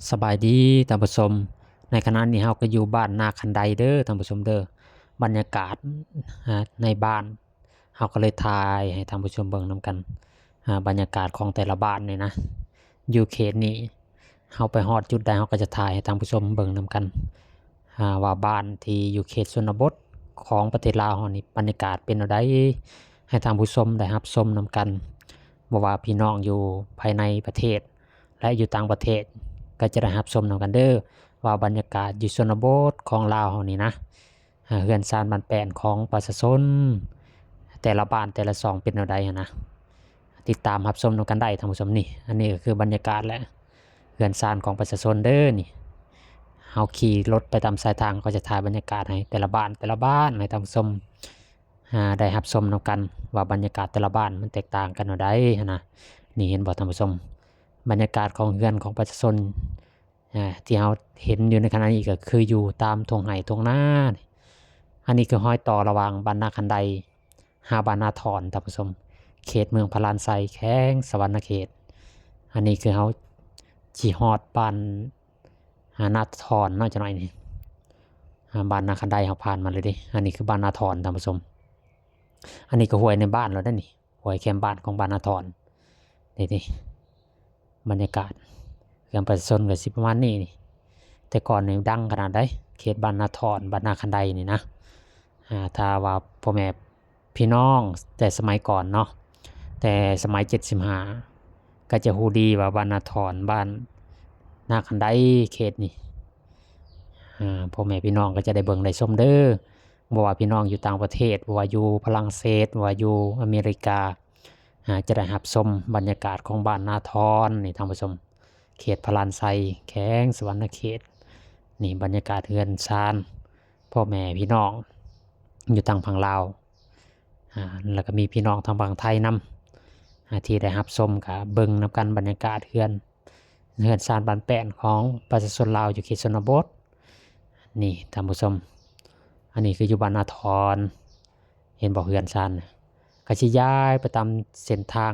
ສະບາຍດີທ່ານຜູ້ຊົມ, ໃນຂະນະນີ້ເຮົາກໍຢູ່ບ້ານນາຄັນໄດເດີທ່ານຜູ້ຊົມເດີ. ບັນຍາກາດ ອາ ໃນບ້ານ ເຮົາກໍເລີຍຖ່າຍໃຫ້ທ່ານຜູ້ຊົມເບິ່ງນຳກັນ. ອາ ບັນຍາກາດຂອງແຕ່ລະບ້ານນີ້ນະ ຢູ່ເຂດນີ້ ເຮົາໄປຮອດຈຸດໃດ ເຮົາກໍຈະຖ່າຍໃຫ້ທ່ານຜູ້ຊົມເບິ່ງນຳກັນ ອາ ວ່າບ້ານທີ່ຢູ່ເຂດຊົນນະບົດຂອງປະເທດລາວເຮົານີ້ ບັນຍາກາດເປັນແນວໃດ ໃຫ້ທ່ານຜູ້ຊົມໄດ້ຮັບຊົມນຳກັນ. ບໍ່ວ່າພີ່ນ້ອງຢູ່ພາຍໃນປະເທດ ແລະ ຢູ່ຕ່າງປະເທດ ກໍຈະໄດ້ຮັບຊົມນຳກັນເດີ ວ່າບັນຍາກາດຢູ່ຊົນນະບົດຂອງລາວເຮົານີ້ນະ ອາ ເຮືອນຊານບ້ານແປ້ນຂອງປະຊາຊົນ ແຕ່ລະບ້ານແຕ່ລະຊ່ອງເປັນແນວໃດຫັ້ນນະ. ຕິດຕາມຮັບຊົມນຳກັນໄດ້ທ່ານຜູ້ຊົມ. ນີ້ ອັນນີ້ກໍຄືບັນຍາກາດ ແລະ ເຮືອນຊານຂອງປະຊາຊົນເດີນີ້. ເຮົາຂີ່ລົດໄປຕາມສາຍທາງ ກໍຈະຖ່າຍບັນຍາກາດໃຫ້ແຕ່ລະບ້ານ ແຕ່ລະບ້ານໃຫ້ທ່ານຜູ້ຊົມ ອາ ໄດ້ຮັບຊົມນຳກັນວ່າບັນຍາກາດແຕ່ລະບ້ານມັນແຕກຕ່າງກັນແນວໃດຫັ້ນນະ. ນີ້ເຫັນບໍ່ທ່ານຜູ້ຊົມ, ບັນຍາກາດຂອງເຮືອນຂອງປະຊາຊົນ ອາ ທີ່ເຮົາເຫັນຢູ່ໃນຂະນະນີ້ກໍຄືຢູ່ຕາມທົ່ງໄຮ່ທົ່ງນາ. ອັນນີ້ຄືຮອຍຕໍ່ລະຫວ່າງບ້ານນາຄັນໄດຫາບ້ານນາທອນທ່ານຜູ້ຊົມ, ເຂດເມືອງພະລານໄຊ ແຂວງສະຫວັນນະເຂດ. ອັນນີ້ຄືເຮົາຊິຮອດບ້ານ ອາ ນາທອນເນາະ ຈັກໜ້ອຍນີ້. ອາ ບ້ານນາຄັນໄດເຮົາຜ່ານມາແລ້ວເດ້. ອັນນີ້ຄືບ້ານນາທອນທ່ານຜູ້ຊົມ. ອັນນີ້ກໍຫ້ວຍໃນບ້ານແລ້ວເດ້ນີ້, ຫ້ວຍແຄມບ້ານຂອງບ້ານນາທອນ. ນີ້ໆ ບັນຍາກາດເຮືອນປະຊາຊົນກໍຊິປະມານນີ້. ແຕ່ກ່ອນນີ້ດັງຂະໜາດໃດ ເຂດບ້ານນາທອນ ບ້ານນາຄັນໄດນີ້ນະ. ອາ ຖ້າວ່າພໍ່ແມ່ ພີ່ນ້ອງແຕ່ສະໄໝກ່ອນເນາະ, ແຕ່ສະໄໝເຈັດສິບຫ້າ ກໍຈະຮູ້ດີວ່າບ້ານນາທອນ ບ້ານນາຄັນໄດ ເຂດນີ້. ອາ ພໍ່ແມ່ພີ່ນ້ອງກໍຈະໄດ້ເບິ່ງໄດ້ຊົມເດີ, ບໍ່ວ່າພີ່ນ້ອງຢູ່ຕ່າງປະເທດ, ບໍ່ວ່າຢູ່ຝຣັ່ງເສດ, ບໍ່ວ່າຢູ່ອາເມລິກາ, ອາ ຈະໄດ້ຮັບຊົມບັນຍາກາດຂອງບ້ານນາທອນນີ້ທ່ານຜູ້ຊົມ, ເຂດພະລານໄຊ ແຂວງສະຫວັນນະເຂດ. ນີ້ບັນຍາກາດເຮືອນຊານ ພໍ່ແມ່ພີ່ນ້ອງຢູ່ທາງຝັ່ງລາວ ອາ ແລ້ວກໍມີພີ່ນ້ອງທາງຝັ່ງໄທນຳ ອາ ທີ່ໄດ້ຮັບຊົມ ກະເບິ່ງນຳກັນບັນຍາກາດເຮືອນ ເຮືອນຊານບ້ານແປ້ນຂອງປະຊາຊົນລາວຢູ່ເຂດຊົນນະບົດ. ນີ້ທ່ານຜູ້ຊົມ, ອັນນີ້ຄືຢູ່ບ້ານນາທອນ, ເຫັນບໍ່ເຮືອນຊານ ກະຊິຍ້າຍໄປຕາມເສັ້ນທາງ.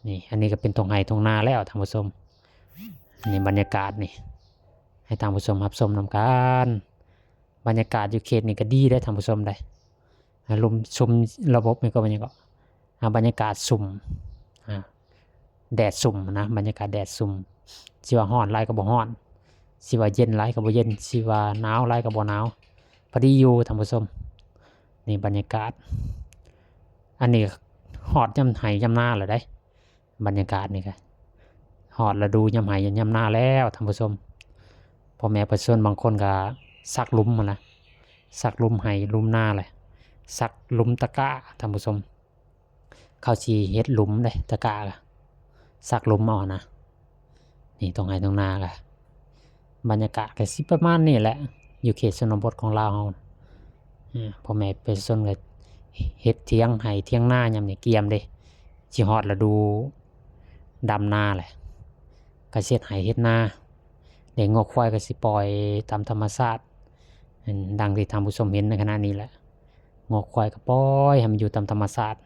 ນີ້ ອັນນີ້ກໍເປັນທົ່ງໄຮ່ທົ່ງນາແລ້ວທ່ານຜູ້ຊົມ. ນີ້ບັນຍາກາດນີ້ ໃຫ້ທ່ານຜູ້ຊົມຮັບຊົມນຳກັນ. ບັນຍາກາດຢູ່ເຂດນີ້ກໍດີເດ້ທ່ານຜູ້ຊົມເດ້. ອາ ລົມຊຸ່ມ ລະບົບນີ້ກໍບັນຍາກາດ ອາ ບັນຍາກາດຊຸ່ມ ອາ ແດດຊຸ່ມນະ, ບັນຍາກາດແດດຊຸ່ມ. ຊິວ່າຮ້ອນຫຼາຍກໍບໍ່ຮ້ອນ, ຊິວ່າເຢັນຫຼາຍກໍບໍ່ເຢັນ, ຊິວ່າໜາວຫຼາຍກໍບໍ່ໜາວ, ພໍດີຢູ່ທ່ານຜູ້ຊົມ. ນີ້ບັນຍາກາດ, ອັນນີ້ຮອດຍາມໄຮ່ຍາມນາແລ້ວເດ້. ບັນຍາກາດນີ້ກະຮອດລະດູຍາມໄຮ່ຍາມນາແລ້ວທ່ານຜູ້ຊົມ. ພໍ່ແມ່ປະຊາຊົນບາງຄົນກະສັກຫຼຸມຫັ້ນນະ, ສັກຫຼຸມໄຮ່ຫຼຸມນາແຫຼະ, ສັກຫຼຸມຕະກະທ່ານຜູ້ຊົມ. ເຂົາຊິເຮັດຫຼຸມເດ້ ຕະກະກະສັກຫຼຸມເອົາຫັ້ນນະ. ນີ້ ທົ່ງໄຮ່ທົ່ງນາກະ ບັນຍາກາດກະຊິປະມານນີ້ແຫຼະ ຢູ່ເຂດຊົນນະບົດຂອງລາວເຮົາ. ອາ ພໍ່ແມ່ປະຊາຊົນກໍເຮັດຖຽງໄຮ່ຖຽງນາຍາມນີ້ກຽມເດ້, ຊິຮອດລະດູດຳນາແຫຼະ ກໍຊິເຮັດໄຮ່ເຮັດນາ. ແລ້ວງົວຄວາຍກໍຊິປ່ອຍຕາມທຳມະຊາດ ອາ ດັ່ງທີ່ທ່ານຜູ້ຊົມເຫັນໃນຂະນະນີ້ແຫຼະ. ງົວຄວາຍກໍປ່ອຍໃຫ້ມັນຢູ່ຕາມທຳມະຊາດ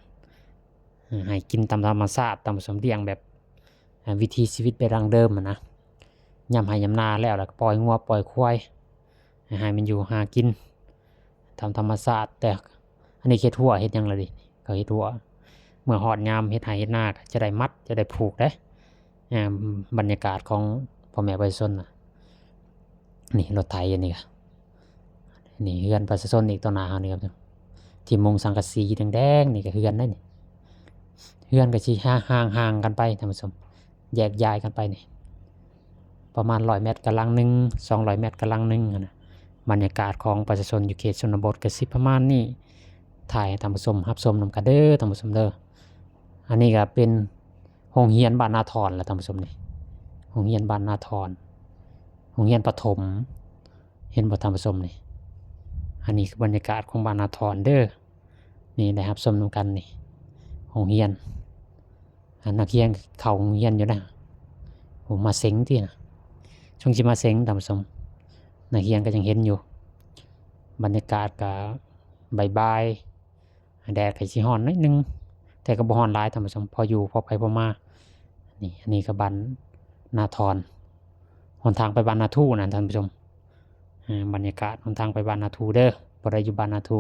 ໃຫ້ກິນຕາມທຳມະຊາດ, ທ່ານຜູ້ຊົມ, ລ້ຽງແບບ ອາ ວິຖີຊີວິດແບບດັ້ງເດີມຫັ້ນນະ. ຍາມໄຮ່ຍາມນາແລ້ວ ແລ້ວກໍປ່ອຍງົວປ່ອຍຄວາຍ ໃຫ້ມັນຢູ່ຫາກິນຕາມທຳມະຊາດ. ແຕ່ອັນນີ້ເຮັດຮົ້ວເຮັດຫຍັງລະເດ, ເຂົາເຮັດຮົ້ວ. ເມື່ອຮອດຍາມເຮັດໄຮ່ເຮັດນາ ກໍຈະໄດ້ມັດ ຈະໄດ້ຜູກເດ້. ອາ ບັນຍາກາດຂອງພໍ່ແມ່ປະຊາຊົນນະ. ນີ້ລົດໄຖອັນນີ້ກະ ນີ້ເຮືອນປະຊາຊົນອີກຕໍ່ໜ້າເຮົານີ້ຄັບ, ທີ່ມຸງສັງກະສີແດງໆນີ້ກະເຮືອນໃດ໋ນີ້. ເຮືອນກະຊິຫ່າງໆກັນໄປທ່ານຜູ້ຊົມ, ແຍກຍ້າຍກັນໄປນີ້ ປະມານຮ້ອຍແມັດກະຫຼັງໜຶ່ງ, ສອງຮ້ອຍແມັດກະຫຼັງໜຶ່ງຫັ້ນນະ. ບັນຍາກາດຂອງປະຊາຊົນຢູ່ເຂດຊົນນະບົດກະຊິປະມານນີ້, ຖ່າຍໃຫ້ທ່ານຜູ້ຊົມຮັບຊົມນຳກັນເດີທ່ານຜູ້ຊົມເດີ. ອັນນີ້ກະເປັນໂຮງຮຽນບ້ານນາທອນລະທ່ານຜູ້ຊົມນີ້, ໂຮງຮຽນບ້ານນາທອນ ໂຮງຮຽນປະຖົມ. ເຫັນບໍ່ທ່ານຜູ້ຊົມນີ້? ອັນນີ້ຄືບັນຍາກາດຂອງບ້ານນາທອນເດີ. ນີ້ໄດ້ຮັບຊົມນຳກັນນີ້ ໂຮງຮຽນ. ອາ ນັກຮຽນເຂົ້າໂຮງຮຽນຢູ່ນະ. ໂອ້ ມາເສັງຕິນະ, ຊ່ວງຊິມາເສັງທ່ານຜູ້ຊົມ. ນັກຮຽນກໍຍັງເຫັນຢູ່. ບັນຍາກາດກໍບ່າຍໆ ແດດກໍຊິຮ້ອນໜ້ອຍໜຶ່ງ ແຕ່ກໍບໍ່ຮ້ອນຫຼາຍທ່ານຜູ້ຊົມ, ພໍຢູ່ພໍໄປພໍມາ. ນີ້ ອັນນີ້ກໍບ້ານນາທອນ. ຫົນທາງໄປບ້ານນາທູນະທ່ານຜູ້ຊົມ. ເອີ ບັນຍາກາດຫົນທາງໄປບ້ານນາທູເດີ. ຜູ້ໃດຢູ່ບ້ານນາທູ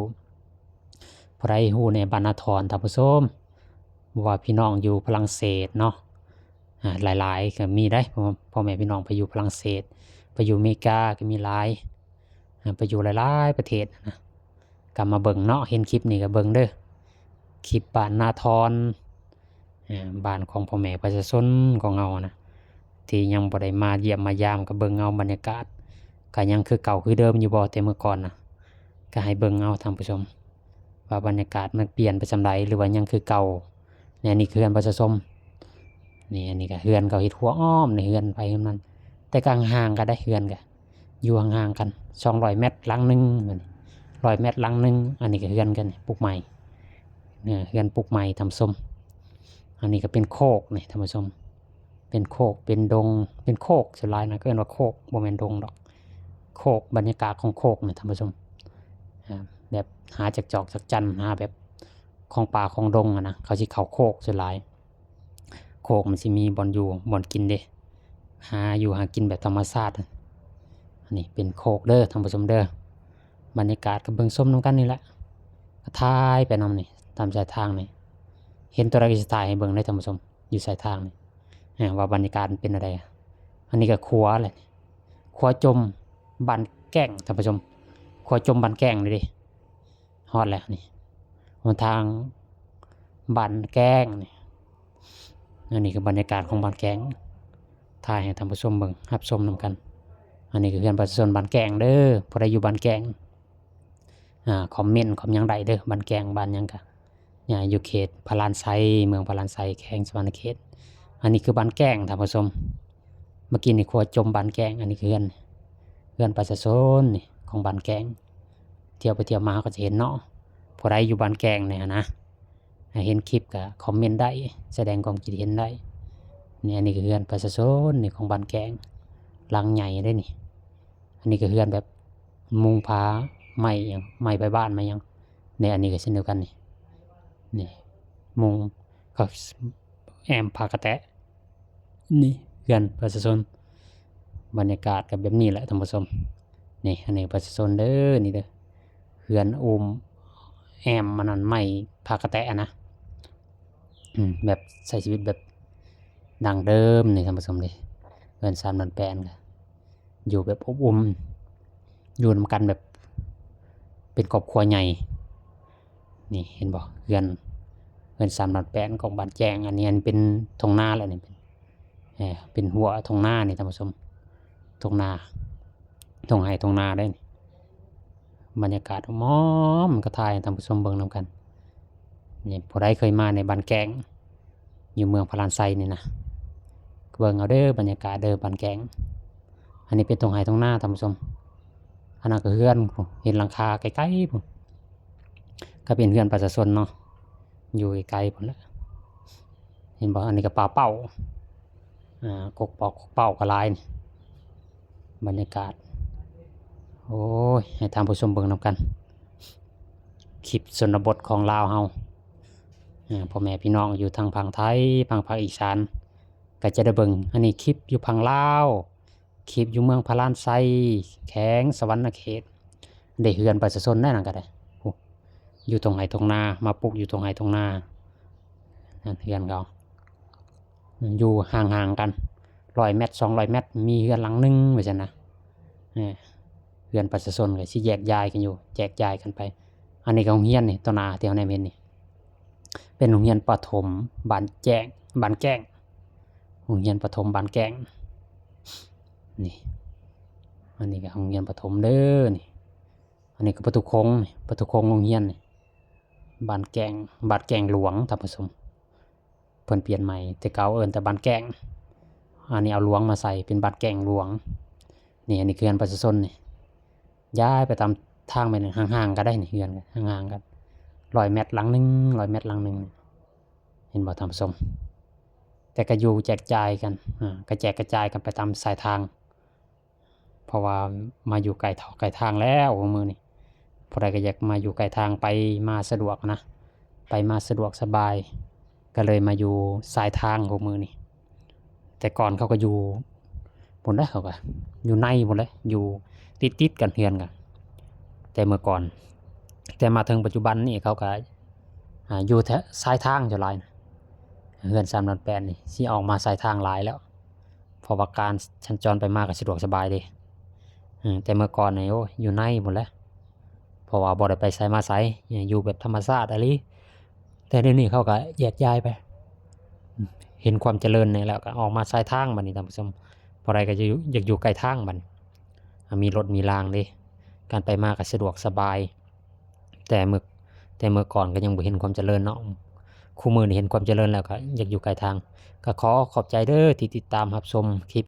ຜູ້ໃດຮູ້ແດ່ບ້ານນາທອນທ່ານຜູ້ຊົມ ວ່າພີ່ນ້ອງຢູ່ຝຣັ່ງເສດເນາະ. ອາ ຫຼາຍໆກໍມີໄດ໋ ພໍ່ແມ່ພີ່ນ້ອງໄປຢູ່ຝຣັ່ງເສດ ໄປຢູ່ເມກາກໍມີຫຼາຍ ອາ ໄປຢູ່ຫຼາຍໆປະເທດນະ ກໍມາເບິ່ງເນາະ. ເຫັນຄລິບນີ້ກໍເບິ່ງເດີ ຄລິບບ້ານນາທອນ ເອີ ບ້ານຂອງພໍ່ແມ່ປະຊາຊົນຂອງເຮົານະ ທີ່ຍັງບໍ່ໄດ້ມາຢ້ຽມມາຢາມ ກໍເບິ່ງເອົາບັນຍາກາດ ກໍຍັງຄືເກົ່າຄືເດີມຢູ່ບໍ່ ແຕ່ເມື່ອກ່ອນນະ. ກໍໃຫ້ເບິ່ງເອົາທ່ານຜູ້ຊົມ ວ່າບັນຍາກາດມັນປ່ຽນໄປສ່ຳໃດ ຫຼືວ່າຍັງຄືເກົ່າ. ນີ້ ອັນນີ້ຄືເຮືອນປະຊາຊົນ ນີ້ ອັນນີ້ກໍເຮືອນເຂົາເຮັດຄົວອ້ອມໃນເຮືອນໃຜເຮືອນມັນ ແຕ່ກໍຫ່າງໆກັນໄດ໋ ເຮືອນກໍຢູ່ຫ່າງໆກັນ ສອງຮ້ອຍແມັດຫຼັງໜຶ່ງ ຮ້ອຍແມັດຫຼັງໜຶ່ງ. ອັນນີ້ກໍເຮືອນກັນ ປຸກໃໝ່ ເຮືອນປຸກໃໝ່ທ່ານຜູ້ຊົມ. ອັນນີ້ກໍເປັນໂຄກນີ້ທ່ານຜູ້ຊົມ ເປັນໂຄກເປັນດົງ ເປັນໂຄກສ່ວນຫຼາຍນະ ເອີ້ນວ່າໂຄກ ບໍ່ແມ່ນດົງດອກ ໂຄກ ບັນຍາກາດຂອງໂຄກນີ້ທ່ານຜູ້ຊົມ. ອາ ແບບຫາຈັກຈອກຈັກຈັນ ຫາແບບຂອງປ່າຂອງດົງຫັ້ນນະ ເຂົາຊິເຂົ້າໂຄກສ່ວນຫຼາຍ. ໂຄກມັນຊິມີບ່ອນຢູ່ບ່ອນກິນເດ້ ຫາຢູ່ຫາກິນແບບທຳມະຊາດ. ອັນນີ້ເປັນໂຄກເດີທ່ານຜູ້ຊົມເດີ. ບັນຍາກາດກໍເບິ່ງຊົມນຳກັນນີ້ແຫຼະ ກໍຖ່າຍໄປນຳນີ້ ຕາມສາຍທາງນີ້ ເຫັນຕົວໃດກໍຊິຖ່າຍໃຫ້ເບິ່ງເດີທ່ານຜູ້ຊົມ ຢູ່ສາຍທາງນີ້ ເອີ ວ່າບັນຍາກາດມັນເປັນແນວໃດ. ອັນນີ້ກໍຂົວແຫຼະ ຂົວຈົມບ້ານແກ້ງທ່ານຜູ້ຊົມ ຂົວຈົມບ້ານແກ້ງນີ້ເດ້. ຮອດແລ້ວນີ້ ຫົນທາງບ້ານແກ້ງນີ້. ອັນນີ້ຄືບັນຍາກາດຂອງບ້ານແກ້ງ ຖ່າຍໃຫ້ທ່ານຜູ້ຊົມເບິ່ງ ຮັບຊົມນຳກັນ. ອັນນີ້ຄືເຮືອນປະຊາຊົນບ້ານແກ້ງເດີ. ຜູ້ໃດຢູ່ບ້ານແກ້ງ ອາ ຄອມເມັນຄອມຫຍັງໄດ້ເດີ ບ້ານແກ້ງ ບ້ານຫຍັງກະ ຢູ່ເຂດພະລານໄຊ ເມືອງພະລານໄຊ ແຂວງສະຫວັນນະເຂດ. ອັນນີ້ຄືບ້ານແກ້ງທ່ານຜູ້ຊົມ ເມື່ອກີ້ນີ້ຂົວຈົມບ້ານແກ້ງ. ອັນນີ້ຄືເຮືອນ ເຮືອນປະຊາຊົນນີ້ຂອງບ້ານແກ້ງ ທ່ຽວໄປທ່ຽວມາເຮົາກໍຈະເຫັນເນາະ. ຜູ້ໃດຢູ່ບ້ານແກ້ງນີ້ຫັ້ນນະ ໃຫ້ເຫັນຄລິບກໍຄອມເມັນໄດ້ ສະແດງຄວາມຄິດເຫັນໄດ້. ນີ້ ອັນນີ້ກໍເຮືອນປະຊາຊົນນີ້ຂອງບ້ານແກ້ງ ຫຼັງໃຫຍ່ເດ້ນີ້. ອັນນີ້ກໍເຮືອນແບບມຸງຜ້າໄມ້ຫຍັງ ໄມ້ໃບບ້ານໄມ້ຫຍັງ. ນີ້ ອັນນີ້ກໍເຊັ່ນດຽວກັນນີ້ ນີ້ມຸງ ກໍແອ້ມຜ້າກະແຕະ. ນີ້ເຮືອນປະຊາຊົນ ບັນຍາກາດກໍແບບນີ້ແຫຼະທ່ານຜູ້ຊົມ. ນີ້ ອັນນີ້ປະຊາຊົນເດີ ນີ້ເດີ ເຮືອນອຸ້ມແອ້ມອັນນັ້ນ ໄມ້ຜ້າກະແຕະນະ ອືມ ແບບໃຊ້ຊີວິດແບບດັ້ງເດີມນີ້ທ່ານຜູ້ຊົມເດ້. ເຮືອນສາມດອນແປນກໍຢູ່ແບບອົບອຸ່ນ ຢູ່ນຳກັນແບບເປັນຄອບຄົວໃຫຍ່. ນີ້ເຫັນບໍ່ ເຮືອນ ເຮືອນສາມດອນແປນຂອງບ້ານແກ້ງ. ອັນນີ້ ອັນເປັນທົ່ງນາແລ້ວນີ້ ເປັນ ເອີ ເປັນຮົ້ວທົ່ງນານີ້ທ່ານຜູ້ຊົມ ທົ່ງນາ ທົ່ງໄຮ່ທົ່ງນາເດ້ນີ້. ບັນຍາກາດອ້ອມໆ ກໍຖ່າຍໃຫ້ທ່ານຜູ້ຊົມເບິ່ງນຳກັນ. ນີ້ ຜູ້ໃດເຄີຍມາໃນບ້ານແກ້ງ ຢູ່ເມືອງພະລານໄຊນີ້ນະ ເບິ່ງເອົາເດີ ບັນຍາກາດເດີບ້ານແກ້ງ. ອັນນີ້ເປັນທົ່ງໄຮ່ທົ່ງນາທ່ານຜູ້ຊົມ. ອັນນັ້ນກໍເຮືອນ ເຫັນຫຼັງຄາໄກໆພຸ້ນ ກໍເປັນເຮືອນປະຊາຊົນເນາະ ຢູ່ໄກໆພຸ້ນແຫຼະ. ເຫັນບໍ່ ອັນນີ້ກໍປ່າເປົ້າ ອາ ກົກເປົ້າ ກົກເປົ້າກໍຫຼາຍນີ້. ບັນຍາກາດ ໂອ້ຍ ໃຫ້ທ່ານຜູ້ຊົມເບິ່ງນຳກັນ ຄລິບຊົນນະບົດຂອງລາວເຮົາ. ອາ ພໍ່ແມ່ພີ່ນ້ອງຢູ່ທາງຝັ່ງໄທ ທາງພາກອີສານ ກໍຈະໄດ້ເບິ່ງ. ອັນນີ້ຄລິບຢູ່ຝັ່ງລາວ ຄລິບຢູ່ເມືອງພະລານໄຊ ແຂວງສະຫວັນນະເຂດ. ໄດ້ເຮືອນປະຊາຊົນໄດ໋ ນັ້ນກໍໄດ້ ໂອ້ ຢູ່ທົ່ງໄຮ່ທົ່ງນາ ມາປຸກຢູ່ທົ່ງໄຮ່ທົ່ງນາ. ນັ້ນເຮືອນເຂົາ ຢູ່ຫ່າງໆກັນ ຮ້ອຍແມັດ ສອງຮ້ອຍແມັດ ມີເຮືອນຫຼັງໜຶ່ງ ວ່າຊັ້ນນະ. ເອີ ເຮືອນປະຊາຊົນກໍຊິແຍກຍ້າຍກັນຢູ່ ແຈກຈ່າຍກັນໄປ. ອັນນີ້ກໍໂຮງຮຽນນີ້ ຕໍ່ໜ້າທີ່ເຮົາແນມເຫັນນີ້ ເປັນໂຮງຮຽນປະຖົມບ້ານແຈ້ງ ບ້ານແກ້ງ ໂຮງຮຽນປະຖົມບ້ານແກ້ງ. ນີ້ ອັນນີ້ກໍໂຮງຮຽນປະຖົມເດີນີ້. ອັນນີ້ກໍປະຕູໂຂງ ປະຕູໂຂງໂຮງຮຽນນີ້ ບ້ານແກ້ງ ບ້ານແກ້ງຫຼວງທ່ານຜູ້ຊົມ. ເພິ່ນປ່ຽນໃໝ່ ແຕ່ເກົ່າເອີ້ນແຕ່ບ້ານແກ້ງ ອັນນີ້ເອົາຫຼວງມາໃສ່ເປັນບ້ານແກ້ງຫຼວງ. ນີ້ ອັນນີ້ຄືເຮືອນປະຊາຊົນນີ້ ຍ້າຍໄປຕາມທາງໄປນີ້ ຫ່າງໆກັນໄດ໋ນີ້ ເຮືອນກໍຫ່າງໆກັນ ຮ້ອຍແມັດຫຼັງໜຶ່ງ ຮ້ອຍແມັດຫຼັງໜຶ່ງ. ເຫັນບໍ່ທ່ານຜູ້ຊົມ? ແຕ່ກໍຢູ່ແຈກຈ່າຍກັນ ອາ ກະແຈກກະຈາຍກັນໄປຕາມສາຍທາງ ເພາະວ່າມາຢູ່ໃກ້ເທົ່າໃກ້ທາງແລ້ວມື້ນີ້ ຜູ້ໃດກໍຢາກມາຢູ່ໃກ້ທາງ ໄປມາສະດວກນະ ໄປມາສະດວກສະບາຍ ກໍເລີຍມາຢູ່ສາຍທາງມື້ນີ້. ແຕ່ກ່ອນເຂົາກໍຢູ່ ພຸ້ນແຫຼະ ເຂົາກໍຢູ່ໃນພຸ້ນແຫຼະ ຢູ່ຕິດໆກັນເຮືອນກໍ ແຕ່ເມື່ອກ່ອນ ແຕ່ມາເຖິງປັດຈຸບັນນີ້ເຂົາກໍ ອ່າ ຢູ່ແຖວຊາຍທາງສ່ວນຫຼາຍນະ ເຮືອນສາມດອນແປດນີ້ຊິອອກມາຊາຍທາງຫຼາຍແລ້ວ ເພາະວ່າການສັນຈອນໄປມາກໍສະດວກສະບາຍເດ້. ເອີ ແຕ່ເມື່ອກ່ອນນີ້ ໂອ້ຍ ຢູ່ໃນພຸ້ນແຫຼະ ເພາະວ່າບໍ່ໄດ້ໄປໃສມາໃສ ຢູ່ແບບທຳມະຊາດອີ່ຫຼີ. ແຕ່ດຽວນີ້ເຂົາກໍແຍກຍ້າຍໄປ ເຫັນຄວາມຈະເລີນແດ່ແລ້ວ ກໍອອກມາຊາຍທາງບັດນີ້ທ່ານຜູ້ຊົມ ຜູ້ໃດກໍຢາກຢູ່ ຢາກຢູ່ໃກ້ທາງບັດນີ້ ອ່າ ມີລົດມີລາງເດ້ ການໄປມາກໍສະດວກສະບາຍ. ແຕ່ເມື່ອ ແຕ່ເມື່ອກ່ອນກໍຍັງບໍ່ເຫັນຄວາມຈະເລີນເນາະ ຄູ່ມື້ນີ້ເຫັນຄວາມຈະເລີນແລ້ວ ກໍຢາກຢູ່ໃກ້ທາງ. ກໍຂໍຂອບໃຈເດີທີ່ຕິດຕາມຮັບຊົມຄລິບ